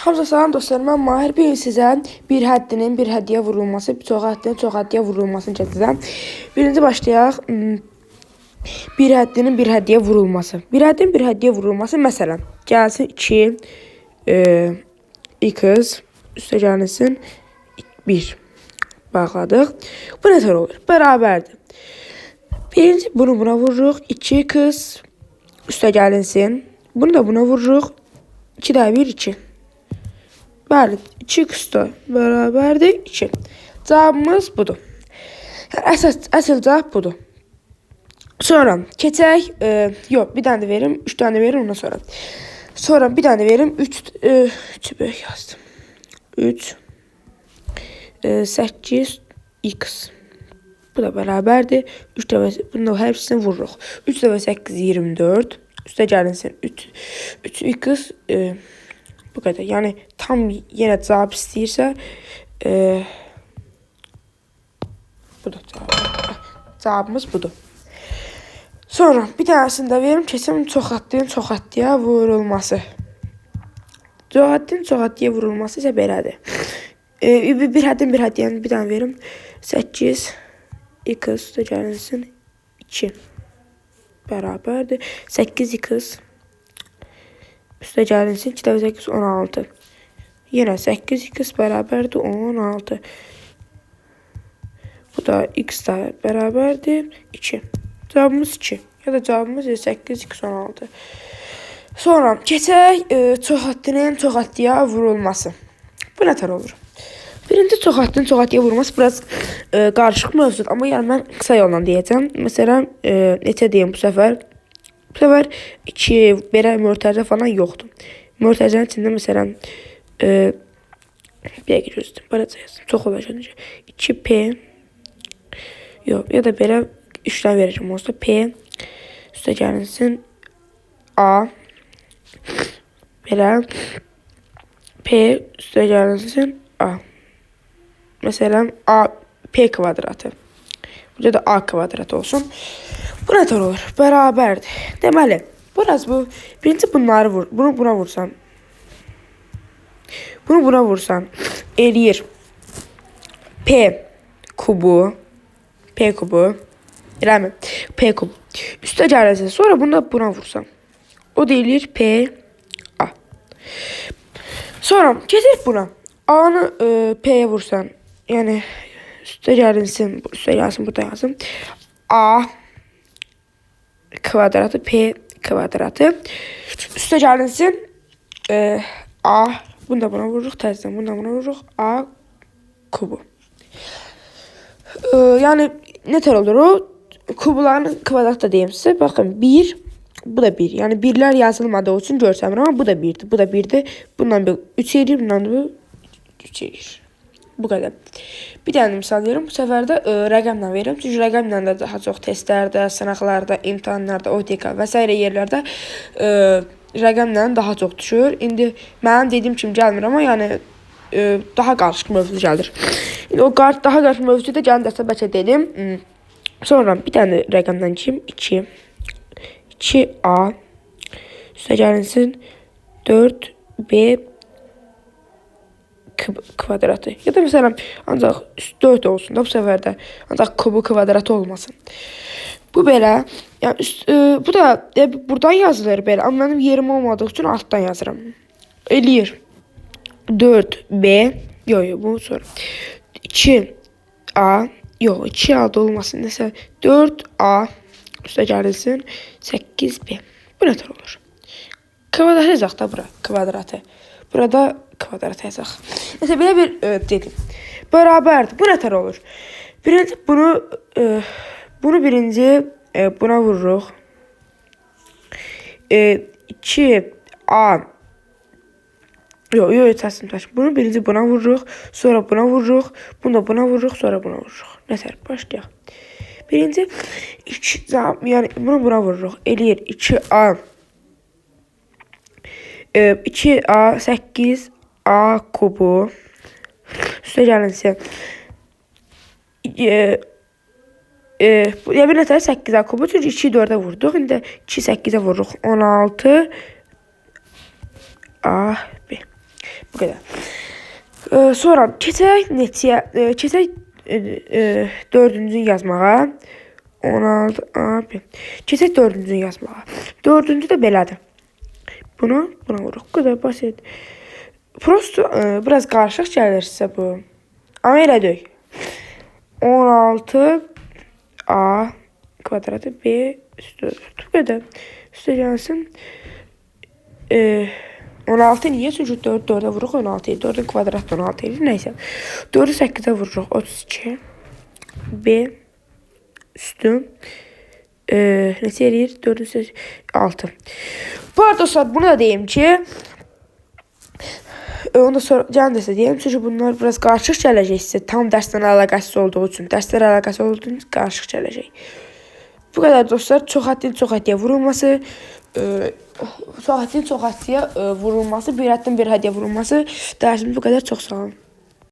Hamıza salam dostlar, mən Mahir. Bu gün sizə bir həddinin bir həddiyə vurulması, çox həddinin çox həddiyə vurulmasını çəkəcəm. Birinci başlayaq. Bir həddinin bir həddiyə vurulması. Bir həddin bir həddiyə vurulması məsələn, gəlsin 2 x üstə gəlsin 1. Bağladıq. Bu nə tər olur? Bərabərdir. Birinci bunu buna vururuq. 2x üstə gəlinsin. Bunu da buna vururuq. 2 də 1 2. Bəli, 2x da bərabərdir 2. Cavabımız budur. Yəni, əsl cavab budur. Sonra keçək, yox, bir dənə də verim, 3 dənə də verim ondan sonra. Sonra bir dənə də verim, 3, 3 böyük yazdım. 3, 8, x. Bu da bərabərdir. 3 dəfə, bunun da hepsini vururuq. 3 dəfə 8, 24. Üstə gəlinsin 3, 3x, bu qədər. Yəni, tam yenə cavab istəyirsə, budur cavab. Cavabımız budur. Sonra bir tanesini də verim, keçim çox həddinin çox həddiyə vurulması. Çox həddinin çox həddiyə vurulması isə belədir. Bir həddin bir həddiyə bir dənə verim. 8 x üstə gəlinsin 2 bərabərdir. 8x üstə gəlinsin 2 dəfə 8 16. Yenə 8x bərabərdir 16. Bu da x da bərabərdir 2. Cavabımız 2. Ya da cavabımız 8x 16. Sonra keçək çox həddinin çox həddiyə vurulması. Bu nə tər olur? Birinci çox həddinin çox həddiyə vurulması biraz qarışıq mövzudur. Amma yəni mən qısa yolla deyəcəm. Məsələn, neçə deyim bu səfər? Bu səfər 2 belə mötərizə falan yoxdur. Mötərizənin içində məsələn bir dəqiqə gözləyin. Beləcə yazdım. Çox olacaq. 2P yox, ya da belə 3 dənə verəcəm olsa P üstə gəlinsin A belə P üstə gəlinsin A. Məsələn A P kvadratı. Burada da A kvadratı olsun. Bu nə tər olur? Bərabərdir. Deməli, biraz bu birinci bunları vur. Bunu buna vursan. Bunu buna vursan eləyir. P kubu P kubu eləmi? P kubu. Üstə gəlirsə, sonra bunu da buna vursan. O da eləyir P A. Sonra keçək buna. A-nı P-yə vursan, yəni üstə gəlinsin, üstə gəlsin, burada yazım. A kvadratı P kvadratı. Üstə gəlinsin A, bunu da buna vururuq təzədən, bunu da buna vururuq A kubu. Yəni nə tər olur o? Kubların kvadratı da deyim sizə. Baxın 1, bu da 1. Yəni birlər yazılmadığı üçün görsənmir, amma bu da 1-dir. Bu da 1-dir. Bundan bir 3 eləyir, bundan da bu 3 eləyir. Bu qədər. Bir dənə misal verim. Bu səfər də rəqəmlə verirəm. Çünki rəqəmlə də daha çox testlərdə, sınaqlarda, imtahanlarda, OTK və s. yerlərdə rəqəmlə daha çox düşür. İndi mənim dediyim kimi gəlmir, amma yəni daha qarışıq mövzu gəlir. İndi o daha qarışıq mövzu da gəlin dəstə bəlkə dedim. Sonra bir dənə rəqəmdən kim? 2 2A üstə gəlinsin 4B kvadratı. Ya da məsələn ancaq 4 olsun da bu səfər də. Ancaq kubu kvadratı olmasın. Bu belə. Yəni bu da buradan yazılır belə. Amma mənim yerim olmadığı üçün altdan yazıram. Eləyir. 4B yox, yox, bunu sonra. 2A yox, 2A da olmasın. Nəsə 4A üstə gəlinsin 8B. Bu nə tər olur? Kvadrat yazaq da bura. Kvadratı. Burada kvadrat yazaq. Nəsə belə bir dedim. Bərabərdir. Bu nə tər olur? Birinci bunu birinci buna vururuq. 2A yox, yox, təslim təslim. Bunu birinci buna vururuq, sonra buna vururuq, bunu da buna vururuq, sonra buna vururuq. Nətər? Başlayaq. Birinci 2, yəni bunu buna vururuq. Eləyir 2A 2A 8A kubu üstə gəlinsin. Ya bir nətər 8A kubu çünki 2-yi 4-ə vurduq. İndi 2 8-ə vururuq. 16 A B. Bu Bu qədər. Sonra keçək neçəyə? Keçək dördüncünü yazmağa. 16 A B. Keçək dördüncünü yazmağa. Dördüncü də belədir. Bunu buna vururuq. Bu qədər basit. Prosto biraz qarışıq gəlir sizə bu. Amma elə deyil. 16 A kvadratı B üstü 4. Bu qədər. Üstə gəlsin. 16 niyə? Çünki 4 4-ə vururuq 16 edir. 4-ün kvadratı 16 edir. Nəysə. 4-ü 8-ə vururuq 32 B üstü neçə eləyir? 4-ün üstü 6. Bu arada dostlar bunu da deyim ki onu da sonra gəlin də sizə deyim. Çünki bunlar biraz qarışıq gələcək sizə. Tam dərslə əlaqəsiz olduğu üçün. Dərslər əlaqəsi olduğu üçün qarışıq gələcək. Bu qədər dostlar. Çox həddin çox həddiyə vurulması, çox həddin çox həddiyə vurulması, bir həddin bir həddiyə vurulması. Dərsimiz bu qədər. Çox sağ olun.